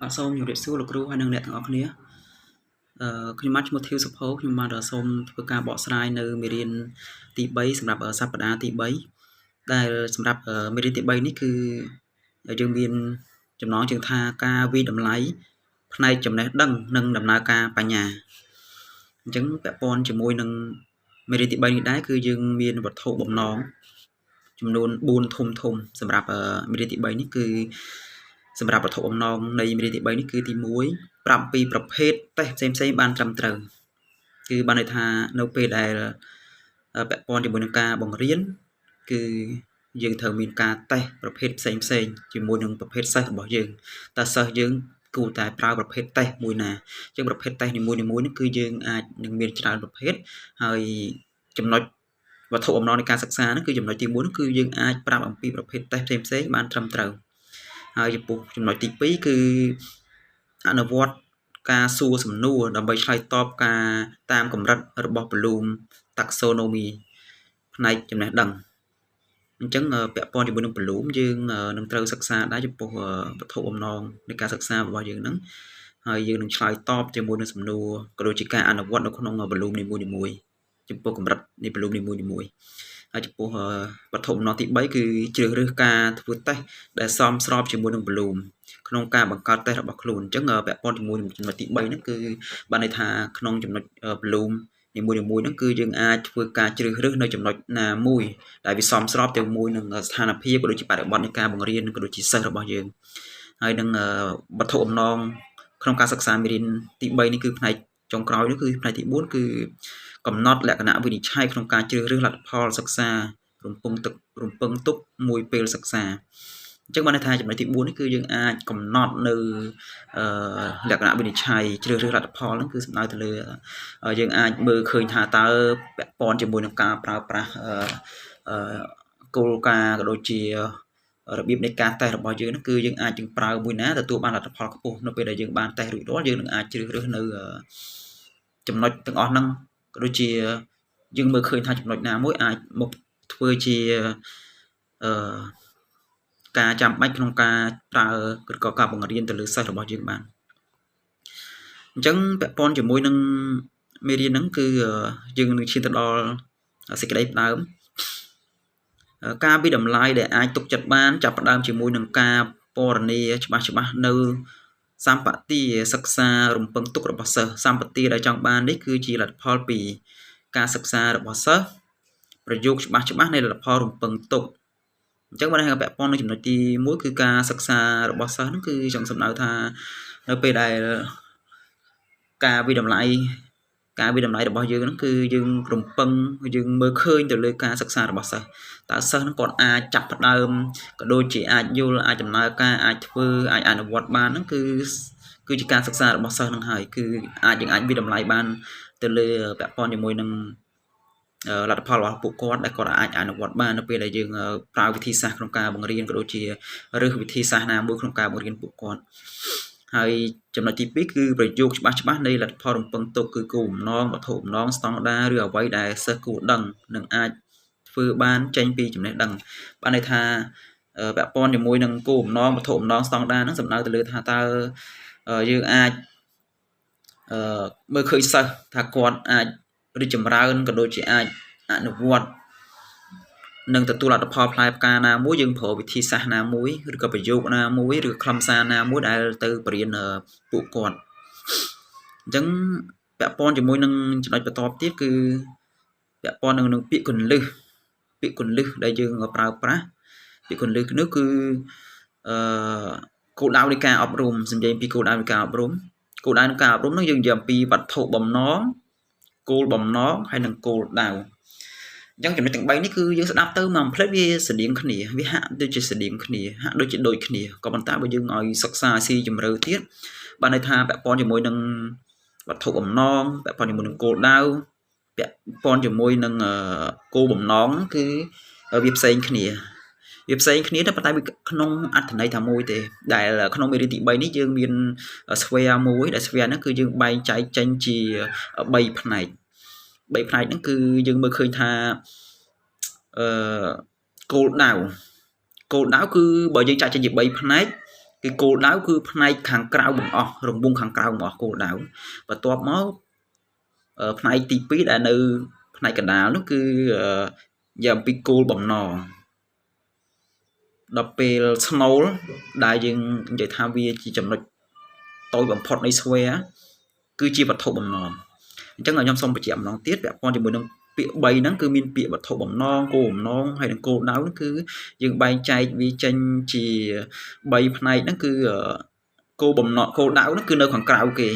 បាទសូមជម្រាបសួរលោកគ្រូហើយនិងអ្នកទាំងអស់គ្នាអឺខ្ញុំបាទឈ្មោះធីវសុភោខ្ញុំបាទសូមធ្វើការបកស្រាយនៅមេរៀនទី3សម្រាប់សប្តាហ៍ទី3ដែលសម្រាប់មេរៀនទី3នេះគឺយើងមានចំណងជើងថាការវិតម្លៃផ្នែកចំណេះដឹងនិងដំណើរការបញ្ញាអញ្ចឹងពាក់ព័ន្ធជាមួយនឹងមេរៀនទី3នេះដែរគឺយើងមានវត្ថុបំណងចំនួន4ធំធំសម្រាប់មេរៀនទី3នេះគឺសម្រាប់វត្ថុបំណងនៃមេរៀនទី3នេះគឺទី1ប្រាប់ពីប្រភេទតេស្តផ្សេងៗបានត្រឹមត្រូវគឺបានន័យថានៅពេលដែលពាក់ព័ន្ធជាមួយនឹងការបង្រៀនគឺយើងត្រូវមានការតេស្តប្រភេទផ្សេងផ្សេងជាមួយនឹងប្រភេទសិស្សរបស់យើងតើសិស្សយើងគួរតែប្រើប្រភេទតេស្តមួយណាអញ្ចឹងប្រភេទតេស្តនីមួយៗនេះគឺយើងអាចនឹងមានច្រើនប្រភេទហើយចំណុចវត្ថុបំណងនៃការសិក្សាហ្នឹងគឺចំណុចទី1នោះគឺយើងអាចប្រាប់អំពីប្រភេទតេស្តផ្សេងៗបានត្រឹមត្រូវហើយចំពោះចំណុចទី2គឺអនុវត្តការសួរសំណួរដើម្បីឆ្លើយតបការតាមកម្រិតរបស់ Bloom Taxonomy ផ្នែកចំណេះដឹងអញ្ចឹងពាក់ព័ន្ធជាមួយនឹង Bloom យើងនឹងត្រូវសិក្សាដែរចំពោះវត្ថុបំណងនៃការសិក្សារបស់យើងហ្នឹងហើយយើងនឹងឆ្លើយតបជាមួយនឹងសំណួរក៏ដូចជាការអនុវត្តនៅក្នុង Bloom នីមួយៗចំពោះកម្រិតនៃ Bloom នីមួយៗហើយចំពោះវត្ថុបំណងទី3គឺជ្រើសរើសការធ្វើតេស្តដែលសមស្របជាមួយនឹង Bloom ក្នុងការបង្កើតតេស្តរបស់ខ្លួនអញ្ចឹងពាក់ព័ន្ធជាមួយនឹងចំណុចទី3ហ្នឹងគឺបានន័យថាក្នុងចំណុច Bloom នីមួយៗហ្នឹងគឺយើងអាចធ្វើការជ្រើសរើសនៅចំណុចណាមួយដែលវាសមស្របទៅមួយនឹងស្ថានភាពក៏ដូចជាបរិបទនៃការបង្រៀនក៏ដូចជាសិស្សរបស់យើងហើយនឹងវត្ថុបំណងក្នុងការសិក្សាមេរៀនទី3នេះគឺផ្នែកចុងក្រោយនេះគឺផ្នែកទី4គឺកំណត់លក្ខណៈវិនិច្ឆ័យក្នុងការជ្រើសរើសលទ្ធផលសិក្សារំពឹងទឹករំពឹងទុកមួយពេលសិក្សាអញ្ចឹងបានន័យថាចំណុចទី4នេះគឺយើងអាចកំណត់នៅលក្ខណៈវិនិច្ឆ័យជ្រើសរើសលទ្ធផលហ្នឹងគឺសំដៅទៅលើយើងអាចមើលឃើញថាតើពាក់ព័ន្ធជាមួយនឹងការប្រើប្រាស់គោលការណ៍ក៏ដូចជារបៀបនៃការតេស្តរបស់យើងហ្នឹងគឺយើងអាចនឹងប្រើមួយណាទទួលបានលទ្ធផលខ្ពស់នៅពេលដែលយើងបានតេស្តរួចរាល់យើងនឹងអាចជ្រើសរើសនៅចំណុចទាំងអស់ហ្នឹងក៏ដូចជាយើងមើលឃើញថាចំណុចណាមួយអាចមកធ្វើជាអឺការចាំបាច់ក្នុងការប្រើឬក៏ការបង្រៀនទៅលើសិស្សរបស់យើងបានអញ្ចឹងពាក់ព័ន្ធជាមួយនឹងមេរៀនហ្នឹងគឺយើងនឹងឈានទៅដល់សេចក្តីផ្ដើមការវិតម្លៃដែលអាចទុកចិត្តបានចាប់ផ្ដើមជាមួយនឹងការពណ៌នាច្បាស់ច្បាស់នៅសម្បទាសិក្សារំពឹងទុករបស់សិស្សសម្បទាដែលចង់បាននេះគឺជាលទ្ធផលពីការសិក្សារបស់សិស្សប្រយោគច្បាស់ច្បាស់នៃលទ្ធផលរំពឹងទុកអញ្ចឹងបើពាក់ព័ន្ធនឹងចំណុចទី1គឺការសិក្សារបស់សិស្សហ្នឹងគឺចង់សំដៅថានៅពេលដែលការវិតម្លៃការវិតម្លៃរបស់យើងហ្នឹងគឺយើងរំពឹងយើងមើលឃើញទៅលើការសិក្សារបស់សិស្សតើសិស្សហ្នឹងគាត់អាចចាប់ផ្ដើមក៏ដូចជាអាចយល់អាចដំណើរការអាចធ្វើអាចអនុវត្តបានហ្នឹងគឺជាការសិក្សារបស់សិស្សហ្នឹងហើយគឺអាចយើងអាចវិតម្លៃបានទៅលើពាក់ព័ន្ធជាមួយនឹងលទ្ធផលរបស់ពួកគាត់ដែលគាត់អាចអនុវត្តបាននៅពេលដែលយើងប្រើវិធីសាស្ត្រក្នុងការបង្រៀនក៏ដូចជារើសវិធីសាស្ត្រណាមួយក្នុងការបង្រៀនពួកគាត់ហើយចំណុចទី2គឺប្រយោគច្បាស់ច្បាស់នៃលទ្ធផលរំពឹងទុកគឺគោលបំណងវត្ថុបំណងស្តង់ដារឬអ្វីដែលសិស្សគួរដឹងនិងអាចធ្វើបានចេញពីចំណេះដឹងបានន័យថាពាក់ព័ន្ធជាមួយនឹងគោលបំណងវត្ថុបំណងស្តង់ដារហ្នឹងសំដៅទៅលើថាតើយើងអាចមើលឃើញសិស្សថាគាត់អាចរីកចម្រើនក៏ដូចជាអាចអនុវត្តនឹងទទួលលទ្ធផលផ្លែផ្កាណាមួយយើងប្រើវិធីសាស្ត្រណាមួយឬក៏ប្រយោគណាមួយឬខ្លឹមសារណាមួយដែលទៅបរៀនពួកគាត់អញ្ចឹងពាក់ព័ន្ធជាមួយនឹងចំណុចបន្តទៀតគឺពាក់ព័ន្ធនឹងពាក្យកលឹះពាក្យកលឹះដែលយើងប្រើប្រាស់ពាក្យកលឹះនោះគឺអឺគោលដៅនៃការអប់រំសំនិយាយពីគោលដៅនៃការអប់រំគោលដៅនៃការអប់រំនោះយើងនិយាយអំពីវត្ថុបំណងគោលបំណងហើយនិងគោលដៅអញ្ចឹងចំណុចទាំង3នេះគឺយើងស្ដាប់ទៅមកផ្លេតវាស្តៀងគ្នាវាហាក់ដូចជាស្តៀងគ្នាហាក់ដូចជាដូចគ្នាក៏ប៉ុន្តែបើយើងឲ្យសិក្សាស៊ីជម្រៅទៀតបានន័យថាពាក់ព័ន្ធជាមួយនឹងវត្ថុបំណងពាក់ព័ន្ធជាមួយនឹងគោលដៅពាក់ព័ន្ធជាមួយនឹងគោលបំណងគឺវាផ្សេងគ្នាវាផ្សេងគ្នាតែប៉ុន្តែវាក្នុងអត្ថន័យថាមួយទេដែលក្នុងមេរៀនទី3នេះយើងមាន sphere មួយដែល sphere ហ្នឹងគឺយើងបែងចែកចេញជា3ផ្នែក3ផ្នែកហ្នឹងគឺយើងមើលឃើញថាអឺគោលដៅគោលដៅគឺបើយើងចាក់ចេញជា3ផ្នែក គឺគោលដៅគឺផ្នែកខាងក្រៅបង្អស់រង្វង់ខាងក្រៅបង្អស់គោលដៅបន្ទាប់មកផ្នែកទី2ដែលនៅផ្នែកកណ្ដាលនោះគឺនិយាយអំពីគោលបំណងដល់ពេលស្នូលដែលយើងនិយាយថាវាជាចំណុចតូចបំផុតនៃ square គឺជាវត្ថុបំណងអញ្ចឹងខ្ញុំសូមបញ្ជាក់ម្ដងទៀតពាក់ព័ន្ធជាមួយនឹងពាក្យ3ហ្នឹងគឺមានពាក្យវត្ថុបំណងគោលបំណងហើយនិងគោលដៅហ្នឹងគឺយើងបែងចែកវាចេញជា3ផ្នែកហ្នឹងគឺគោលបំណងគោលដៅហ្នឹងគឺនៅខាងក្រៅគេ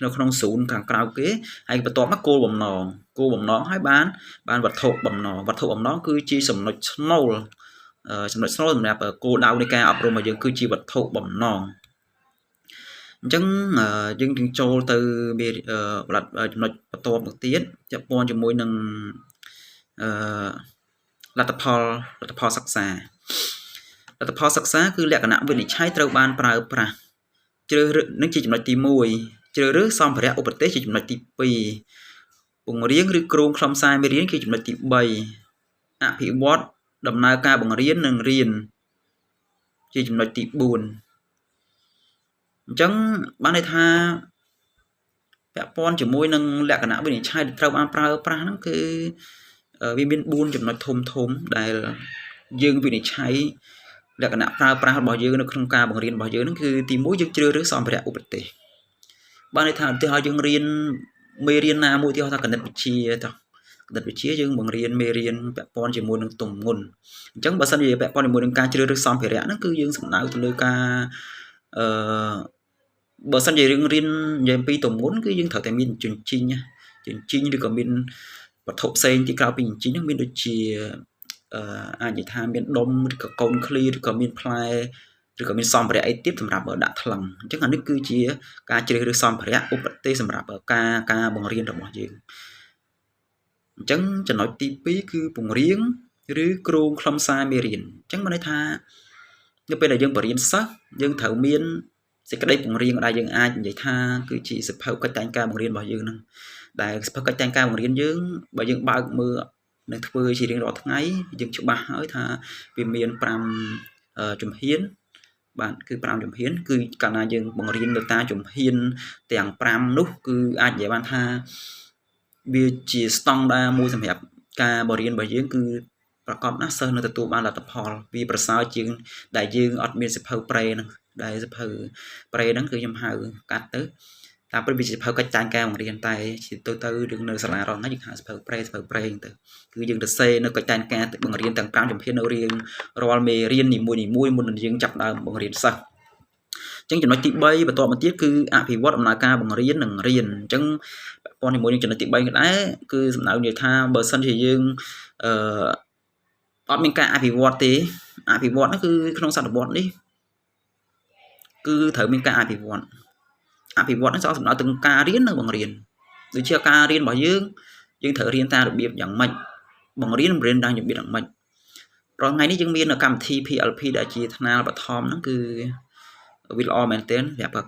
នៅក្នុង0ខាងក្រៅគេហើយបន្ទាប់មកគោលបំណងគោលបំណងហើយបានវត្ថុបំណងវត្ថុបំណងគឺជាចំណុចស្នូលចំណុចស្នូលសម្រាប់គោលដៅនៃការអប់រំរបស់យើងគឺជាវត្ថុបំណងអញ្ចឹងយើងនឹងចូលទៅចំណុចបន្ទាប់មកទៀតពាក់ព័ន្ធជាមួយនឹងអឺលទ្ធផលសិក្សាលទ្ធផលសិក្សាគឺលក្ខណៈវិនិច្ឆ័យត្រូវបានប្រើប្រាស់ជ្រើសរើសនឹងជាចំណុចទី1ជ្រើសរើសសម្ភារៈឧបទេសជាចំណុចទី2ពង្រៀងឬគ្រោងខ្លឹមសារមេរៀនគឺចំណុចទី3អភិវឌ្ឍដំណើរការបង្រៀននិងរៀនជាចំណុចទី4អញ្ចឹងបានន័យថាពាក់ព័ន្ធជាមួយនឹងលក្ខណៈវិនិច្ឆ័យដែលត្រូវបានប្រើប្រាស់ហ្នឹងគឺវាមាន4ចំណុចធំធំដែលយើងវិនិច្ឆ័យលក្ខណៈប្រើប្រាស់របស់យើងនៅក្នុងការបង្រៀនរបស់យើងហ្នឹងគឺទី1យើងជ្រើសរើសសម្ភារៈឧបទេសបានន័យថាឧទាហរណ៍យើងរៀនមេរៀនណាមួយឧទាហរណ៍ថាគណិតវិទ្យាតោះគណិតវិទ្យាយើងបង្រៀនមេរៀនពាក់ព័ន្ធជាមួយនឹងទម្ងន់អញ្ចឹងបើសិនជាពាក់ព័ន្ធជាមួយនឹងការជ្រើសរើសសម្ភារៈហ្នឹងគឺយើងសំដៅទៅលើការអឺបើសិនជារឿងរៀននិយាយអំពីទម្ងន់គឺយើងត្រូវតែមានជញ្ជីងឬក៏មានវត្ថុផ្សេងទីក្រៅពីជញ្ជីងហ្នឹងមានដូចជាអាចនិយាយថាមានដុំឬក៏កូនឃ្លីឬក៏មានផ្លែឬក៏មានសម្ភារៈអីទៀតសម្រាប់ដាក់ថ្លឹងអញ្ចឹងអានេះគឺជាការជ្រើសរើសសម្ភារៈឧបទេសសម្រាប់ការបង្រៀនរបស់យើងអញ្ចឹងចំណុចទី2គឺពង្រៀងឬគ្រោងខ្លឹមសារមេរៀនអញ្ចឹងមានន័យថានៅពេលដែលយើងបង្រៀនសិស្សយើងត្រូវមានសេចក្តីពង្រៀងដែលយើងអាចនិយាយថាគឺជាសៀវភៅកិច្ចតែងការបង្រៀនរបស់យើងហ្នឹងដែលសៀវភៅកិច្ចតែងការបង្រៀនយើងបើយើងបើកមើលនឹងធ្វើជារៀងរាល់ថ្ងៃយើងច្បាស់ហើយថាវាមាន5ជំហានបាទគឺ5ជំហានគឺកាលណាយើងបង្រៀននៅតាមជំហានទាំង5នោះគឺអាចនិយាយបានថាវាជាស្តង់ដារមួយសម្រាប់ការបរៀនរបស់យើងគឺប្រកបណាស់សិស្សនៅទទួលបានលទ្ធផលវាប្រសើរជាងដែលយើងអត់មានសៀវភៅប្រេហ្នឹងដែលសៀវភៅប្រេហ្នឹងគឺខ្ញុំហៅកាត់ទៅតាមពិតវាជាសៀវភៅកិច្ចតែងការបង្រៀនតែជាទៅរឿងនៅសាលារងហ្នឹងយើងហៅសៀវភៅប្រេសៀវភៅប្រេហ្នឹងទៅគឺយើងទៅសេនៅកិច្ចតែងការបង្រៀនទាំង5ជំហាននៅរៀងរាល់មេរៀននីមួយៗមុននឹងយើងចាប់ដើមបង្រៀនសិស្សអញ្ចឹងចំណុចទី3បន្ទាប់មកទៀតគឺអភិវឌ្ឍដំណើរការបង្រៀននិងរៀនអញ្ចឹងពាក់ព័ន្ធជាមួយនឹងចំណុចទី3ក៏ដែរគឺសំដៅនិយាយថាបើសិនជាយើងអឺអត់មានការអភិវឌ្ឍទេអភិវឌ្ឍហ្នឹងគឺក្នុងសតវត្សនេះគឺត្រូវមានការអភិវឌ្ឍអភិវឌ្ឍហ្នឹងចង់សំដៅទៅការរៀននិងបង្រៀនដូចជាការរៀនរបស់យើងយើងត្រូវរៀនតាមរបៀបយ៉ាងម៉េចបង្រៀនបង្រៀនតាមរបៀបយ៉ាងម៉េចរាល់ថ្ងៃនេះយើងមានកម្មវិធី PLP ដែលជាថ្នាលបឋមហ្នឹងគឺវាល្អមែនទែនសម្រាប់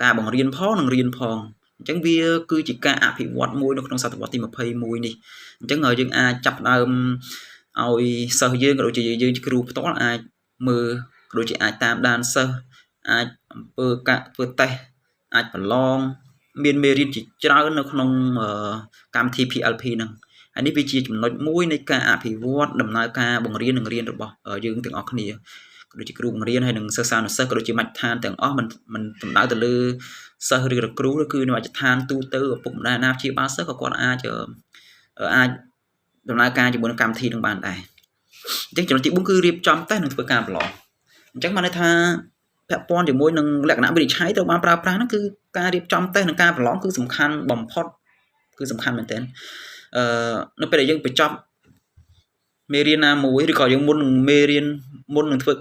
ការបង្រៀនផងនិងរៀនផងអញ្ចឹងវាគឺជាការអភិវឌ្ឍមួយនៅក្នុងសតវត្សទី21នេះអញ្ចឹងយើងអាចចាប់ដើមឲ្យសិស្សយើងក៏ដូចជាយើងជាគ្រូផ្ទាល់អាចមើលក៏ដូចជាអាចតាមដានសិស្សអាចអំពើការធ្វើតេស្តអាចប្រឡងមានមេរៀនជាច្រើននៅក្នុងកម្មវិធី PLP ហ្នឹងហើយនេះវាជាចំណុចមួយនៃការអភិវឌ្ឍដំណើរការបង្រៀននិងរៀនរបស់យើងទាំងអស់គ្នាក៏ដូចជាគ្រូបង្រៀនហើយនិងសិស្សានុសិស្សក៏ដូចជាមជ្ឈដ្ឋានទាំងអស់មិនសំដៅទៅលើសិស្សឬក៏គ្រូគឺនៅមជ្ឈដ្ឋានទូទៅឪពុកម្ដាយអាណាព្យាបាលសិស្សក៏គាត់អាចដំណើរការជាមួយនឹងកម្មវិធីនឹងបានដែរអញ្ចឹងចំណុចទី4គឺរៀបចំតេស្តនិងធ្វើការប្រឡងអញ្ចឹងបានន័យថាពាក់ព័ន្ធជាមួយនឹងលក្ខណៈវិនិច្ឆ័យត្រូវបានប្រើប្រាស់ហ្នឹងគឺការរៀបចំតេស្តនិងការប្រឡងគឺសំខាន់បំផុតគឺសំខាន់មែនទែននៅពេលដែលយើងបញ្ចប់មេរៀនណាមួយឬក៏យើងមុននឹងមេរៀនមុននឹងធ្វើ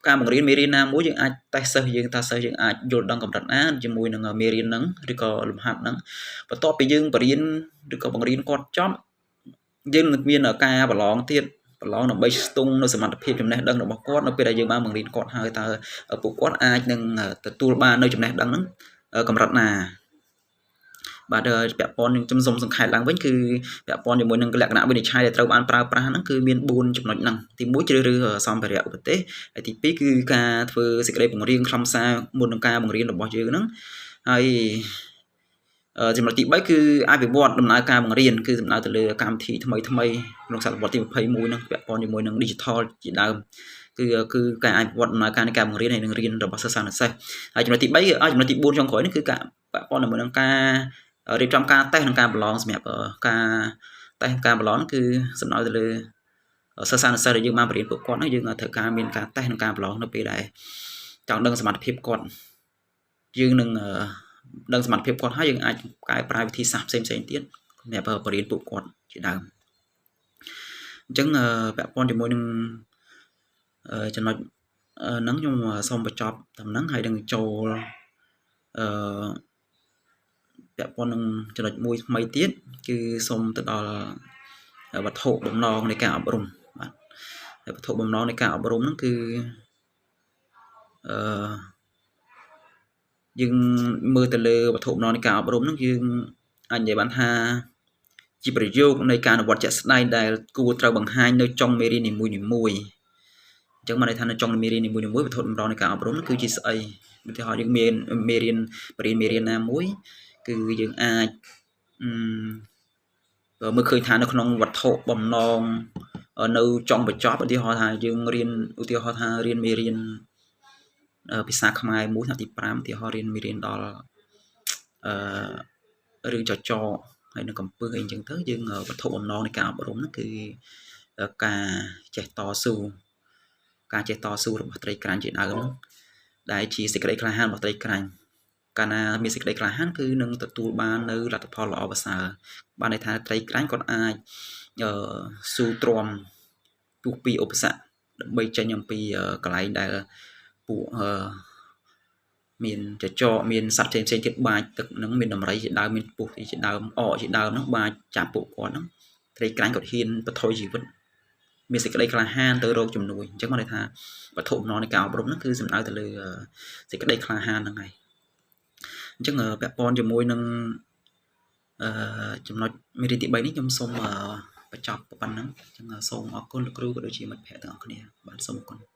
ការបង្រៀនមេរៀនណាមួយយើងអាចតេស្តសិស្សយើងថាសិស្សយើងអាចយល់ដឹងកម្រិតណាជាមួយនឹងមេរៀនហ្នឹងឬក៏លំហាត់ហ្នឹងបន្ទាប់ពីយើងបរៀនឬក៏បង្រៀនគាត់ចប់យើងនឹងមានការប្រឡងទៀតប្រឡងដើម្បីស្ទង់នៅសមត្ថភាពចំណេះដឹងរបស់គាត់នៅពេលដែលយើងបានបង្រៀនគាត់ហើយតើពួកគាត់អាចនឹងទទួលបាននៅចំណេះដឹងហ្នឹងកម្រិតណា បាទពាក់ព័ន្ធនឹងខ្ញុំសូមសង្ខេបឡើងវិញគឺពាក់ព័ន្ធជាមួយនឹងលក្ខណៈវិនិច្ឆ័យដែលត្រូវបានប្រើប្រាស់ហ្នឹងគឺមាន4ចំណុចហ្នឹងទី1ជ្រើសរើសសម្ភារៈឧបទេសហើយទី2គឺការធ្វើសេចក្តីបង្រៀនខ្លឹមសារមុននឹងការបង្រៀនរបស់យើងហ្នឹងហើយចំណុចទី3គឺអភិវឌ្ឍដំណើរការបង្រៀនគឺសំដៅទៅលើកម្មវិធីថ្មីថ្មីក្នុងសតវត្សទី21ហ្នឹងពាក់ព័ន្ធជាមួយនឹង digital ជាដើមគឺគឺការអភិវឌ្ឍដំណើរការនៃការបង្រៀនហើយនឹងរៀនរបស់សិស្សានុសិស្សហើយចំណុចទី3ចំណុចទី4ចុងក្រោយនេះគឺការពាក់ព័ន្ធជាមួយនឹងការរៀបចំការតេស្តនិងការប្រឡងសម្រាប់ការតេស្តការប្រឡងគឺសំដៅទៅលើសិស្សានុសិស្សដែលយើងបានបរៀនពួកគាត់ហ្នឹងយើងត្រូវការមានការតេស្តនិងការប្រឡងនៅពេលដែលចង់ដឹងសមត្ថភាពគាត់យើងនឹងដឹងសមត្ថភាពគាត់ហើយយើងអាចកែប្រែវិធីសាស្ត្រផ្សេងផ្សេងទៀតសម្រាប់បរៀនពួកគាត់ជាដើមអញ្ចឹងពាក់ព័ន្ធជាមួយនឹងចំណុចហ្នឹងខ្ញុំសូមបញ្ចប់ត្រឹមហ្នឹងហើយនឹងចូលអឺពាក់ព័ន្ធនឹងចំណុចមួយថ្មីទៀតគឺសូមទៅដល់វត្ថុបំណងនៃការអប់រំបាទហើយវត្ថុបំណងនៃការអប់រំហ្នឹងគឺអឺយើងមើលទៅលើវត្ថុបំណងនៃការអប់រំហ្នឹងយើងអាចនិយាយបានថាជាប្រយោគនៃការអនុវត្តជាក់ស្ដែងដែលគួរត្រូវបង្ហាញនៅចុងមេរៀននីមួយៗអញ្ចឹងបានន័យថានៅចុងមេរៀននីមួយៗវត្ថុបំណងនៃការអប់រំនោះគឺជាស្អីឧទាហរណ៍យើងមានមេរៀនបរិញ្ញាមេរៀនណាមួយគឺយើងអាចអឺមើលឃើញថានៅក្នុងវត្ថុបំណងនៅចុងបញ្ចប់ឧទាហរណ៍ថាយើងរៀនឧទាហរណ៍ថារៀនមេរៀនភាសាខ្មែរមួយថ្នាក់ទី5ឧទាហរណ៍រៀនមេរៀនដល់អឺរឿងចចកហើយនឹងកំពឹសអីអញ្ចឹងទៅយើងវត្ថុបំណងនៃការអប់រំហ្នឹងគឺការចេះតស៊ូការចេះតស៊ូរបស់ត្រីក្រាញ់ជាដើមហ្នឹងដែលជាសេចក្តីក្លាហានរបស់ត្រីក្រាញ់កាលណាមានសេចក្តីក្លាហានគឺនឹងទទួលបាននៅលទ្ធផលល្អប្រសើរបានន័យថាត្រីក្រាញ់គាត់អាចអឺស៊ូទ្រាំទោះពីឧបសគ្គដើម្បីចេញអំពីកន្លែងដែលពួកអឺមានចចកមានសត្វផ្សេងផ្សេងទៀតបាចទឹកហ្នឹងមានដំរីជាដើមមានពស់ជាដើមអកជាដើមហ្នឹងបាចចាប់ពួកគាត់ហ្នឹងត្រីក្រាញ់គាត់ហ៊ានបន្ថយជីវិតមានសេចក្តីក្លាហានទៅរកជំនួយអញ្ចឹងបានន័យថាវត្ថុបំណងនៃការអប់រំហ្នឹងគឺសំដៅទៅលើសេចក្តីក្លាហានហ្នឹងហើយអញ្ចឹងពាក់ព័ន្ធជាមួយនឹងអឺចំណុចមេរៀនទី3នេះខ្ញុំសូមបញ្ចប់ប៉ុណ្ណឹងអញ្ចឹងសូមអរគុណលោកគ្រូក៏ដូចជាមិត្តភ័ក្តិទាំងអស់គ្នាបាទសូមអរគុណ។